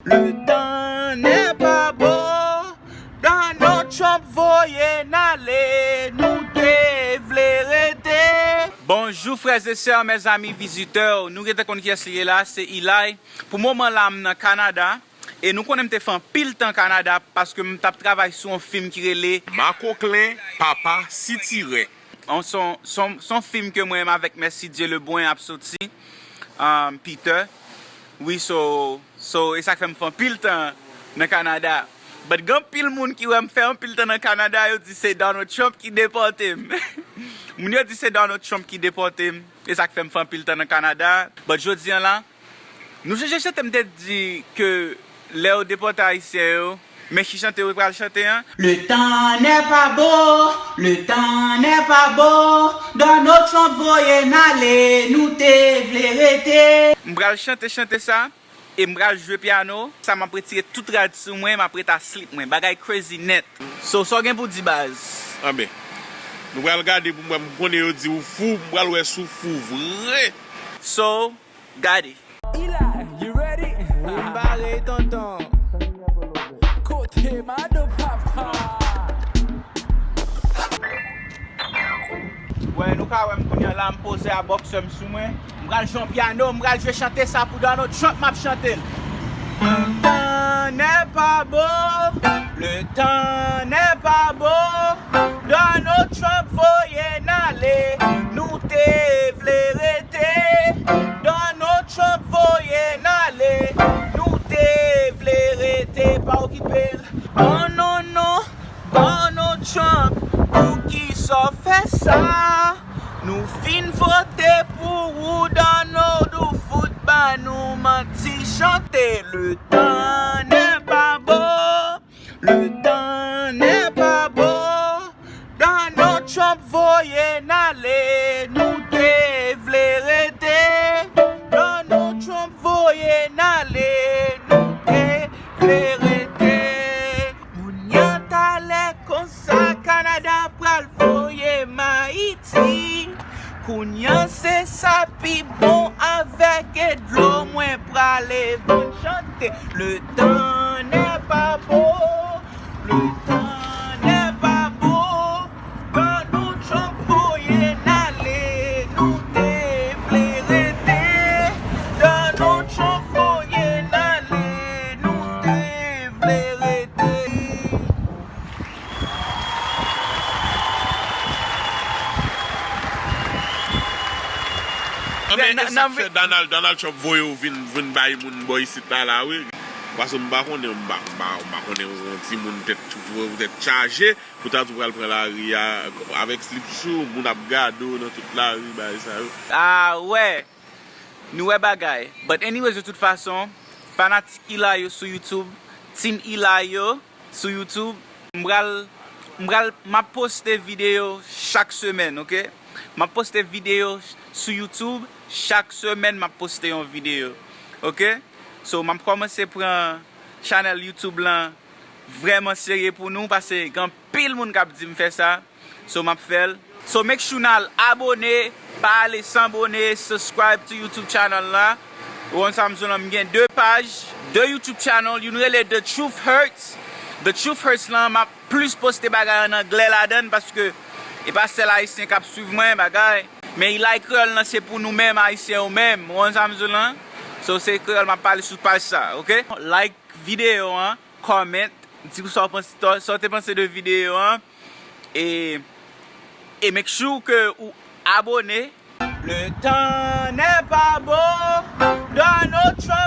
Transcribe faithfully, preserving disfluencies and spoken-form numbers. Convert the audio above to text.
Letan nèpa bon, Donald Trump voye n ale, nou te vle rete. Bonjou frè e sè, mezanmi vizitè, nou gentan konn kiyès li ye la, se Eli. Pou moman la, m nan Kanada. E nou konnen m te fè anpil tan Kanada paske m t ap travay sou yon fim ki rele Makoklen Papa Sitirè. Se yon, se yon, se yon fim ke mwen menm avèk Mèsidye Lebrun ap soti, um, Peter. Wi, so, so, e sa k fè m fè anpil tan nan Kanada. But gen anpil moun ki wè m fè anpil tan nan Kanada, yo di se Donald Trump ki depòte m. Moun yo di se Donald Trump ki depòte m. E sa k fè m fè anpil tan nan Kanada. But jodi a la, nou sonje chante m te di ke lè yo depòte Ayisyen yo, men ki chante yo pral chante an? Letan nèpa bon, letan nèpa bon, Donald Trump voye n ale, nou te vle rete. M pral chante chante sa, e m pral jwe pyano. Sa m ap retire tout rad sou mwen, m ap ret asleep mwen. Bagay crazy nèt. So, sa w gen pou di, baz? Anben, nou pral gade pou m wè, m konnen yo di ou fou, m pral wè si w fou vre. So, gade. Eli, you ready? Wi, m pare, tonton. Kote Mado papa? Wè, nou ka wè m kounye a la, m poze a bòksè m sou mwen. M pral jwe yon pyano, m pral jwe chante sa pou Donald Trump, m ap chante l. Letan nèpa bon, letan nèpa bon, Donald Trump voye n ale, nou te vle rete. Donald Trump voye n ale, nou te vle rete, pa okipe l. Oh non, non, Donald Trump, poukisa w fè sa? Nou fin vote pou ou, Donald, ou fout ba nou manti. Chante letan nèpa bon, letan nèpa bon, Donald Trump voye n ale, nou te vle rete. Donald Trump voye n ale, nou te vle rete. Kounye a talè konsa Kanada pral voye m Ayiti. Kounye a se sa pi bon avèk dlo mwen prale vann chante. Letan nèpa bon, letan nèpa bon, Donald Trump voye n ale, nou te vle rete. Donald Trump voye n ale, nou te vle rete. Anben, e sa k fè Donald, Donald Trump voye w vin, vin bay moun bò isit la, la, wi. Paske m pa konnen, m pa, m pa, m pa konnen yon timoun tèt, tèt chaje, pou ta di w pral pran lari a avèk slip sou, moun ap gade w nan tout lari, bagay sa yo. Ah, wè. Nou wè bagay. But anyways, de tout fason, fanatik Eli yo sou YouTube, Team Eli yo sou YouTube, m pral, m pral, m ap poste videyo chak semèn, oke? M ap poste videyo sou YouTube, chak semèn m ap poste yon videyo, oke? So, m ap kòmanse pran chanèl YouTube lan vrèman serye pou nou, paske gen anpil moun k ap di m fè sa. So, m ap fè l. So, make sure n al abone, pa ale san abone, subscribe to YouTube channel la. Ou konn sa m di w la, m gen de paj, de YouTube channel, youn rele The Truth Hurts. The Truth Hurts lan, m ap plis poste bagay an anglè ladan l, paske e pa sèl Ayisyen k ap swiv mwen, bagay. Men Eli Kreyòl lan, se pou nou menm, Ayisyen yo menm. Ou konn sa m di w la? So, se kreyòl m ap pale sou paj sa, oke? Like videyo an, comment, di w sa w panse, sa w te panse de videyo an. E, e make sure ke ou abone. Letan nèpa bon, Donald Trump